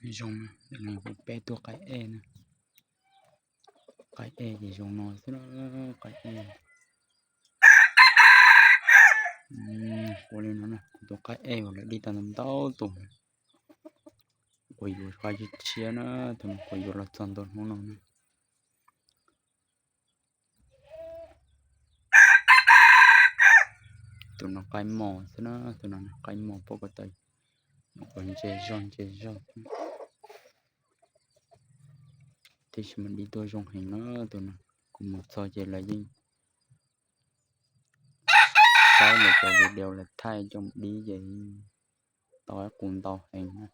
Zoo, peb tug qaib ej na. Qaib ej ces zoo no xwb na, qaib ej. Ua li no na, tus qaib ej uas lawv dib tau ntau tus, kuv yuav qaib tshiab tshiab na, tus no kuv yuav los txog ntau hnub no na. Tus no qaib mos xwb na, tus no qaib mos pom ko taw, nyuam qhuav ntse zog ntse zog xwb. Tiam sis mas dib tuaj zoo heev na, tus no kuv mus txog ces lawv yeej saib lawv cov video lawv thaij cov dib ces tau qaib qus ntau heev na.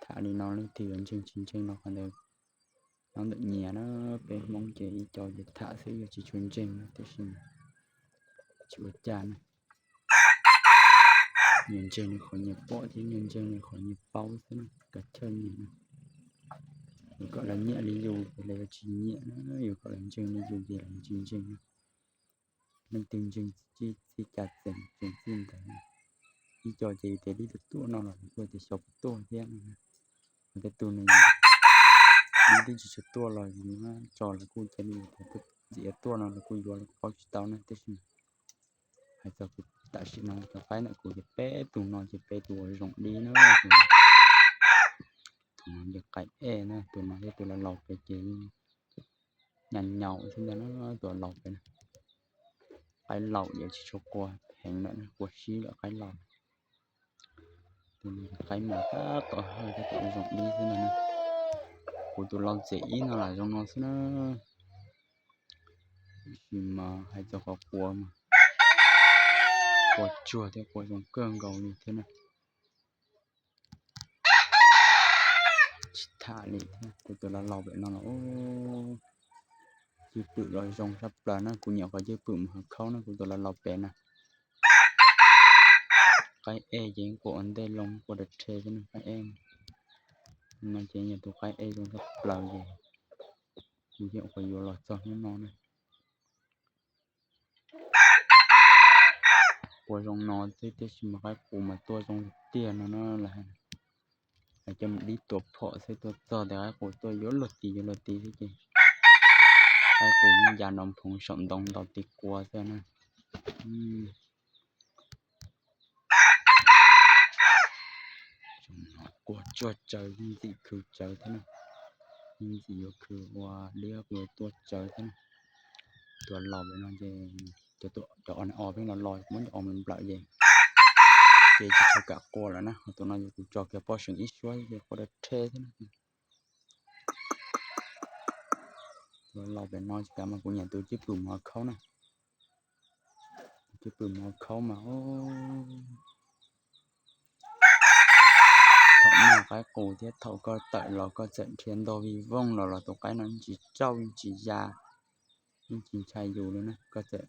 Tham li no leej twg yuav ntseeg tsis ntseeg no qhov ntawd nyob ntawm nyias na, peb Hmoob ces ib co ces tham xwb yuav tsis tshua ntseeg na, tiam sis tsis ua cas na. Nyias ntseeg li qhov nyias pom thiab nyias ntseeg li qhov nyias paub xwb na, kav chawj nyias na. Yuav kom lawv nyiam li yus ces lawv yuav tsis nyiam na, yuav kom lawv ntseeg li yus ces lawv yuav tsis ntseeg na. Leej twg ntseeg txij cas tseem tseem txij ntawd. Ib co ces yus tias dib tuaj tuaj no los kuj tias xyov puas tuaj thiab no. Ho tej tug no yus dib twb tsis tshua tuaj los yus tso lawv kuj cia li tias ntxim yuav tuaj no lawv kuj yuav, lawv kuj paub tsis tau na. Tiam sis hais txog kuv tam sim no cov qaib ntawm kuv ces peb tug no ces peb tug uas zoo dib na. Tus no ces qaib ej na, tus no thiab tus laus laus pem ces nyas nyaum xwb ntag na, tus laus pem na. Qaib laus ces tsis tshua qua heev lawm na, qua sib lawm qaib laus. Tus no qaib mos tab tom hawj tab tom zoo dib xwb ntag na. Kuv tus laus ntxim ib no lam zoo no xwb na. Tiam sis mas hais txog qhov qua mas qua tsuag thiab qua zoo kawg nkaus li thiab na. Tsis tham li thiab, kuv tus laus laus pem no los cwj pwm los zoo tshaj plaws na, kuv nyiam qhov cwj pwm mus hav khaub na, kuv tus laus laus pem na. Qaib ej ces qua ua ntej loo qua dab rhe xwb na, qaib ej no ces yog tus qaib ej zoo tshaj plaws ces kuv yeej qhuav yuav los txog hnub no na. Qua zoo no xwb tiam sis mas qaib qus mas tuaj zoo tiag no na, lawv hais coj mus dib tua phom xwb, tuaj txog tias qaib qus tuaj yuav luag tis yuav luag tis xwb ces qaib qus yeej ya nrov nphoov saum ntoo ntaus tis qua xwb na. Qua tsuag tsawv, yeej ntxim khwv tsawv thiab na, yeej ntxim yuav khwv ua dib qus tuaj tsawv thiab na. Tus laus pem no ces cov o pheej los los muab cov o nplawm ces ces tsis tshua kam qua lawm na, ho tus no ces kuv tso kiag poj seem ib suab ces qua dab rhe thiab na. Tus laus pem no tsis kam mas kuv nyiam tus cwj pwm mus hav khaub na. Cwj pwm mus hav khaub mas thaum noj qaib qus thiab thaum koj tawm los koj txawm nrhiav ntog vij vooj los los tus qaib no yeej tsis tsauj yeej tsis ya, yeej tsis ntshai yus li na. Koj txawm,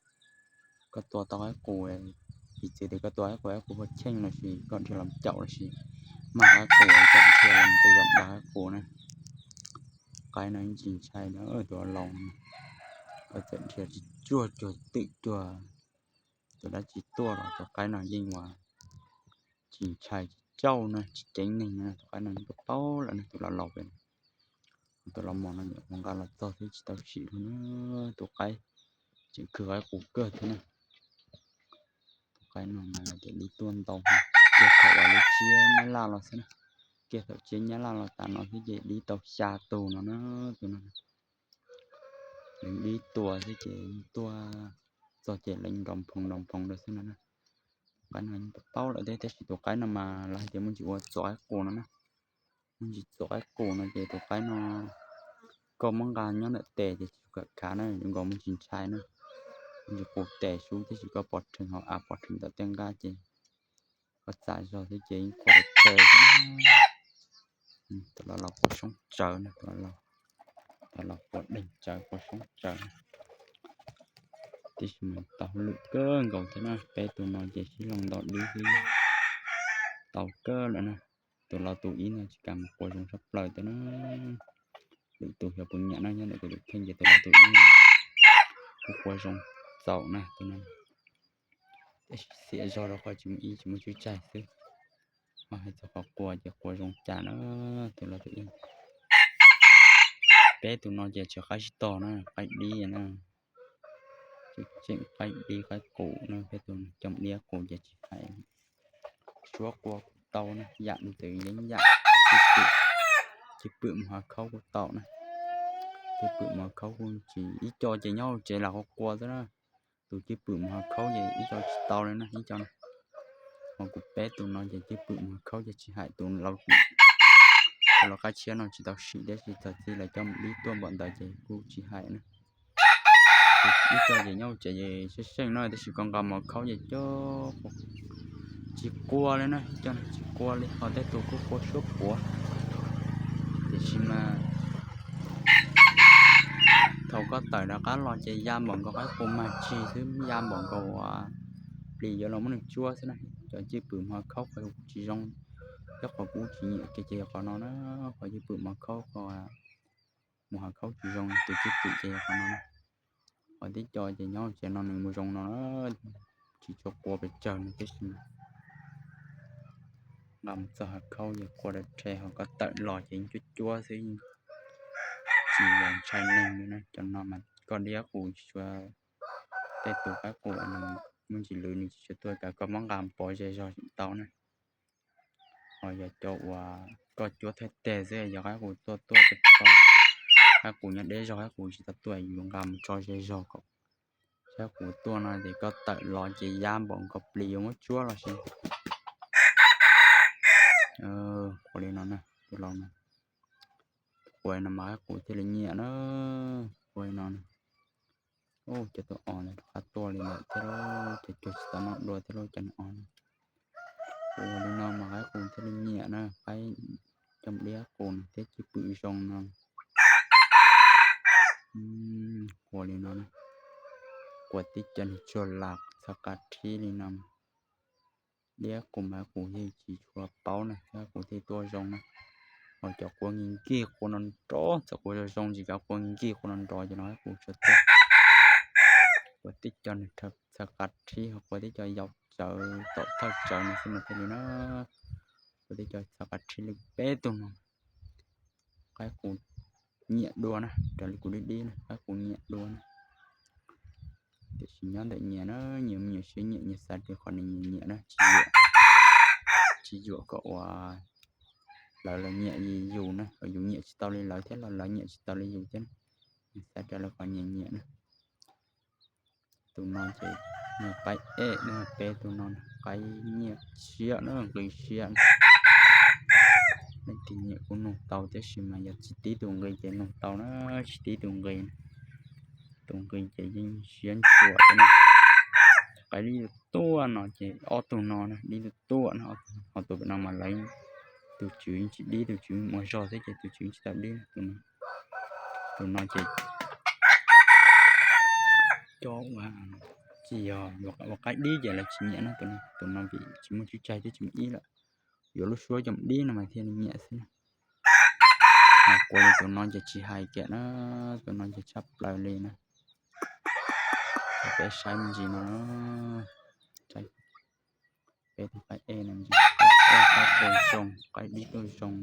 koj tua tau qaib qus, piv txwv tias koj tua qaib qus, qaib qus pheej cheej los sis koj nrhiav los caum los sis mag qaib qus, koj nrhiav los mus tej zaum dag qaib qus na. Qaib no yeej tsis ntshai na, tus laus, koj txawm nrhiav tsis tsuag cuag twm cuag tus dab tsi tuaj los tus qaib no yeej ua tsis ntshai tsis tsauj na, tsis ceeb neeg na, tus qaib no yeej paub lawm na, tus laus laus pem. Tus laus mos no ua nqa los txog thiab tsis tau sim li na, tus qaib tseem khwv qaib qus kawg thiab na. Tus qaib no mas tias dib tuaj ntau, kiag thaum uas lub tsiab nyab laj los xwb na, kiag thaum tsiab nyab laj los tas no xwb ces dib tau xya tus no na, tus no. Leej dib tua xwb ces tuaj txog ces leej nrov nphoov nrov nphoov rau xwb no na. Tus qaib no yeej paub lawm thiab, tab sis tus qaib no mas lawv hais tias muaj ntsis ua txov qaib qus no na. Muaj ntsis txov qaib qus no ces tus qaib no koj muab nqa nyob ntawm tes ces tsis kam khav na, zoo nkaus muaj ntsis ntshai na. Muaj ntsis qus tes sub, tab sis koj pov rhees hauv av pov rhees tom tej nqaj ces koj txav zog thiab ces yeej qua dab tsi xwb. Tus laus laus qua soob tsawv na, tus laus laus qua deeg tsawv qua soob tsawv. Tiam sis mas tau hauj lwm kawg nkaus thiab na, peb tus no ces sib loog ntaus dib xwb tau kawg lawm na. Tus laus tus ib no tsis kam mus qua zoo tshaj plaws thiab na. Lwm tus xyov puas nyiam na, nyob ntawm kuv tus kheej ces tus laus tus ib no kuj qua zoo txaus na tus no. Tiam sis xiam zog rau qhov tsis muaj ib tsis muaj cwj tsaig xwb. Hais txog qhov quas ces quas zoo cas na, tus los tus ib. Peb tus no ces tsis qaib tsis tog na, qaib dib na. Tseem qaib dib qaib qus na, peb tus coj diab qus ces tsis hais. Suab qua kuj tau na, yam ntxwv yeeb yam, cwj pwm mus hav khaub kuj tau na. Cwj pwm mus hav khaub kuj tsis, ib co ces nyob hauv tsev lam qua qua xwb na. Tus cwj pwm mus hav khaub ces ib co tsis tau li na, ib co na. Ho kuv peb tus no ces cwj pwm mus hav khaub ces tsis hais, tus laus, tus laus qab tshiab no tsis tau sim thiab, tsis txog txij lawv coj mus dib tuaj npaum ntawd ces kuj tsis hais na. Ib co ces nyob hauv tsev ces seej seej no, tab sis koj nqa mus hav khaub ces coj tsis qua li na, ib co tsis qua li, ho tej tus kuj qua suab puav. Tiam sis mas thaum koj tawm rov qab los ces ya npaum nkaus qaib qus mag tsis xwb, ya npaum nkaus plis yuav los muab nws tsuab xwb na. Cov cwj pwm mus hav khaub qhov kuj tsis zoo, cov qhov kuj tsis nyiam kiag ces yog qhov no na, qhov cwj pwm mus hav khaub, qhov mus hav khaub tsis zoo, tus cwj pwm ces yog qhov no na. Qhov tib co ces nyob hauv tsev no nws mus zoo no na, tsis tshua qua pes tsawg no tib si. Nqa mus txog hav khaub ces qua rau rhe, ho koj tawm los ces yeej cuab cuab xwb, tsis yog ntshai neeg li na. Cov no mas koj dib qus tsis tshua, tej tus qaib qus nws muaj ntsis lwv nws tsis tshua tuaj, kav koj muab nqa pov ze zog tseem tau na. Ho yog cov uas koj cuab thaij teg xwb, yog qaib qus tuaj tuaj tau, qaib qus nyob deb zog, qaib qus tsis tau tuaj, yus nqa mus tso ze zog kom qaib qus tuaj no ces koj tawm los ces ya npaum nkaus plis yuav muab tsuab los sis. Qua li no na, tus laus na. Qua li no mas qaib qus thiaj li nyiam na. Qua li no na. Cov tus os ntawd rov qab tuaj li ntawd thiab lauj, cov cuag tsis tau noj dua thiab lauj cov os. Qua li no mas qaib qus thiaj li nyiam na, qaib coj diab qus no thiab cwj pwm zoo no. Qua li no, qua tib co nws tsuag las txhais qab rhib li no. Diab qus mas qus yeej tsis tshua paub na, thiab qus thiaj tuaj zoo na. Ho cov qua nkig nkig qua no nrov, txawm qua zoo zoo tsis kav, qua nkig qua no nrov ces no qus tsuas tuaj. Qua tib co nws txhais qab rhib, ho qua tib co yau tsawv tom thawj tsawv no xwb mas thiaj li na. Qua tib co txhais qab rhib li peb tug no. Qaib qus nyiam dua na, raws li kuv dib dib na, qaib qus nyiam dua na. Tiam sis nyob ntawm nyias na, nyias me nyuam siab nyiam, nyias xav rau qhov nws nyiam nyiam na, tsis yuam, tsis yuam kom uas lawv los nyiam yus na, kom yus nyiam tsis tau li lawv thiab los lawv nyiam tsis tau li yus thiab na. Nyias xav rau lawv qhov nyiam nyiam na. Tus no ces nws qaib ej na, peb tus no qaib nyiam siab na, nqi siab na. Leej twg nyiam kuj nug tau, tab sis mas yog tsis tib tus nqi ces nug tau na, tsis tib tus nqi. Tus nqi ces yeej siab ntsuas thiab na. Qaib dib tuaj no ces ob tug no na, dib tuaj na, ob tug no, ho tus pem no mas lawv, tus tswv tsis dib, tus tswv mus ua zog xwb ces tus tswv tsis tau dib. Tus no, tus no ces cov uas tsis yog ua qaib dib ces lawv tsis nyiam na, tus no, tus no vim tsis muaj tswv tsaig thiab tsis muaj ib lawm. Yuav lub suab coj dib no mas thiaj li nyiam xwb na. Mas qua li tus no ces tsis hais kiag na, tus no ces tshaj plaws li na. Peb saib me ntsis no, peb tus qaib ej no, qaib ej qaib qua zoo, qaib dib tuaj zoo.